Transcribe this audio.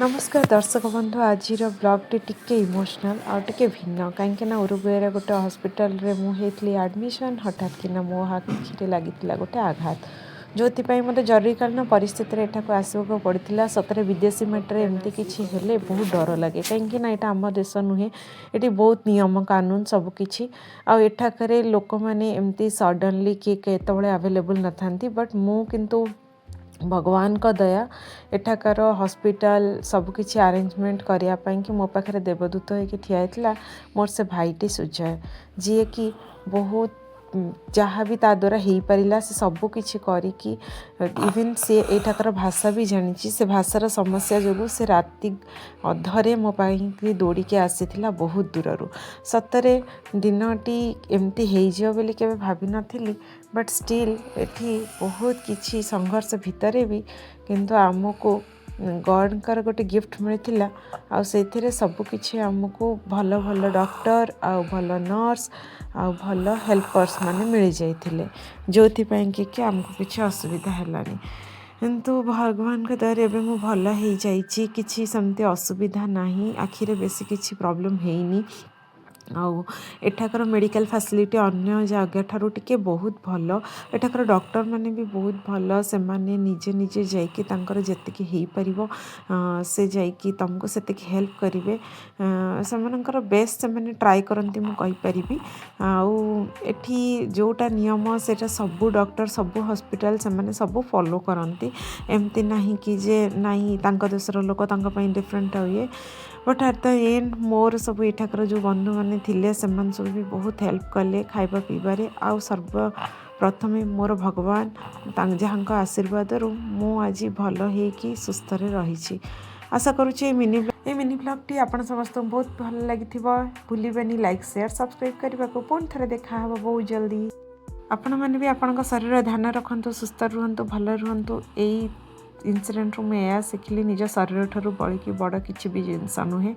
ନମସ୍କାର ଦର୍ଶକ ବନ୍ଧୁ। ଆଜିର ବ୍ଲଗ୍ଟି ଟିକେ ଇମୋସନାଲ୍ ଆଉ ଟିକେ ଭିନ୍ନ, କାହିଁକିନା ଉରୁଗୁଏର ଗୋଟେ ହସ୍ପିଟାଲରେ ମୁଁ ହେଇଥିଲି ଆଡ଼ମିସନ୍। ହଠାତ୍ କିନା ମୋ ଆଖିରେ ଲାଗିଥିଲା ଗୋଟେ ଆଘାତ, ଯେଉଁଥିପାଇଁ ମୋତେ ଜରୁରୀକାଳୀନ ପରିସ୍ଥିତିରେ ଏଠାକୁ ଆସିବାକୁ ପଡ଼ିଥିଲା। ସତରେ ବିଦେଶୀ ମାଟିରେ ଏମିତି କିଛି ହେଲେ ବହୁତ ଡର ଲାଗେ, କାହିଁକିନା ଏଇଟା ଆମ ଦେଶ ନୁହେଁ। ଏଠି ବହୁତ ନିୟମ କାନୁନ ସବୁକିଛି ଆଉ ଏଠାକାରେ ଲୋକମାନେ ଏମିତି ସଡ଼ନଲି କିଏ କେତେବେଳେ ଆଭେଲେବୁଲ୍ ନଥାନ୍ତି। ବଟ୍ ମୁଁ କିନ୍ତୁ ଭଗବାନଙ୍କ ଦୟା, ଏଠାକାର ହସ୍ପିଟାଲ ସବୁକିଛି ଆରେଞ୍ଜମେଣ୍ଟ କରିବା ପାଇଁକି ମୋ ପାଖରେ ଦେବଦୂତ ହେଇକି ଠିଆ ହେଇଥିଲା ମୋର ସେ ଭାଇଟି ସୁଜୟ, ଯିଏକି ବହୁତ ଯାହା ବି ତା ଦ୍ୱାରା ହେଇପାରିଲା ସେ ସବୁ କିଛି କରିକି, ଇଭେନ୍ ସେ ଏଠାକାର ଭାଷା ବି ଜାଣିଛି। ସେ ଭାଷାର ସମସ୍ୟା ଯୋଗୁଁ ସେ ରାତି ଅଧରେ ମୋ ପାଇଁକି ଦୌଡ଼ିକି ଆସିଥିଲା ବହୁତ ଦୂରରୁ। ସତରେ ଦିନଟି ଏମିତି ହେଇଯିବ ବୋଲି କେବେ ଭାବିନଥିଲି। ବଟ୍ ଷ୍ଟିଲ୍ ଏଠି ବହୁତ କିଛି ସଂଘର୍ଷ ଭିତରେ ବି କିନ୍ତୁ ଆମକୁ ଗଡ଼ଙ୍କର ଗୋଟେ ଗିଫ୍ଟ ମିଳିଥିଲା ଆଉ ସେଇଥିରେ ସବୁକିଛି ଆମକୁ ଭଲ ଭଲ ଡକ୍ଟର ଆଉ ଭଲ ନର୍ସ ଆଉ ଭଲ ହେଲ୍ପର୍ସ ମାନେ ମିଳିଯାଇଥିଲେ, ଯେଉଁଥିପାଇଁ କି ଆମକୁ କିଛି ଅସୁବିଧା ହେଲାନି। କିନ୍ତୁ ଭଗବାନଙ୍କ ଦୟାରେ ଏବେ ମୁଁ ଭଲ ହେଇଯାଇଛି, କିଛି ସେମିତି ଅସୁବିଧା ନାହିଁ, ଆଖିରେ ବେଶୀ କିଛି ପ୍ରୋବ୍ଲେମ୍ ହେଇନି। ଆଉ ଏଠାକାର ମେଡ଼ିକାଲ ଫ୍ୟାସିଲିଟି ଅନ୍ୟ ଜାଗାଠାରୁ ଟିକେ ବହୁତ ଭଲ। ଏଠାକାର ଡକ୍ଟରମାନେ ବି ବହୁତ ଭଲ। ସେମାନେ ନିଜେ ନିଜେ ଯାଇକି ତାଙ୍କର ଯେତିକି ହେଇପାରିବ, ସେ ଯାଇକି ତୁମକୁ ସେତିକି ହେଲ୍ପ କରିବେ। ସେମାନଙ୍କର ବେଷ୍ଟ ସେମାନେ ଟ୍ରାଏ କରନ୍ତି, ମୁଁ କହିପାରିବି। ଆଉ ଏଠି ଯେଉଁଟା ନିୟମ, ସେଇଟା ସବୁ ଡକ୍ଟର, ସବୁ ହସ୍ପିଟାଲ, ସେମାନେ ସବୁ ଫଲୋ କରନ୍ତି। ଏମିତି ନାହିଁ କି ଯେ ନାହିଁ, ତାଙ୍କ ଦେଶର ଲୋକ, ତାଙ୍କ ପାଇଁ ଡିଫରେଣ୍ଟ ହୁଏ। ବଟ୍ ଆଟ୍ the end ମୋର ସବୁ ଏଠାକାର ଯେଉଁ ବନ୍ଧୁମାନେ ଥିଲେ, ସେମାନେ ସବୁ ବି ବହୁତ ହେଲ୍ପ କଲେ ଖାଇବା ପିଇବାରେ। ଆଉ ସର୍ବ ପ୍ରଥମେ ମୋର ଭଗବାନ, ଯାହାଙ୍କ ଆଶୀର୍ବାଦରୁ ମୁଁ ଆଜି ଭଲ ହେଇକି ସୁସ୍ଥରେ ରହିଛି। ଆଶା କରୁଛି ଏଇ ମିନି ବ୍ଲଗ୍ଟି ଆପଣ ସମସ୍ତଙ୍କୁ ବହୁତ ଭଲ ଲାଗିଥିବ। ଭୁଲିବେନି ଲାଇକ୍, ସେୟାର, ସବସ୍କ୍ରାଇବ୍ କରିବାକୁ। ପୁଣି ଥରେ ଦେଖାହେବ ବହୁତ ଜଲ୍ଦି। ଆପଣମାନେ ବି ଆପଣଙ୍କ ଶରୀରର ଧ୍ୟାନ ରଖନ୍ତୁ, ସୁସ୍ଥ ରୁହନ୍ତୁ, ଭଲ ରୁହନ୍ତୁ। ଏଇ ଇନସିଡେଣ୍ଟରୁ ମୁଁ ଏହା ଶିଖିଲି, ନିଜ ଶରୀରଠାରୁ ବଳିକି ବଡ଼ କିଛି ବି ଜିନିଷ ନୁହେଁ।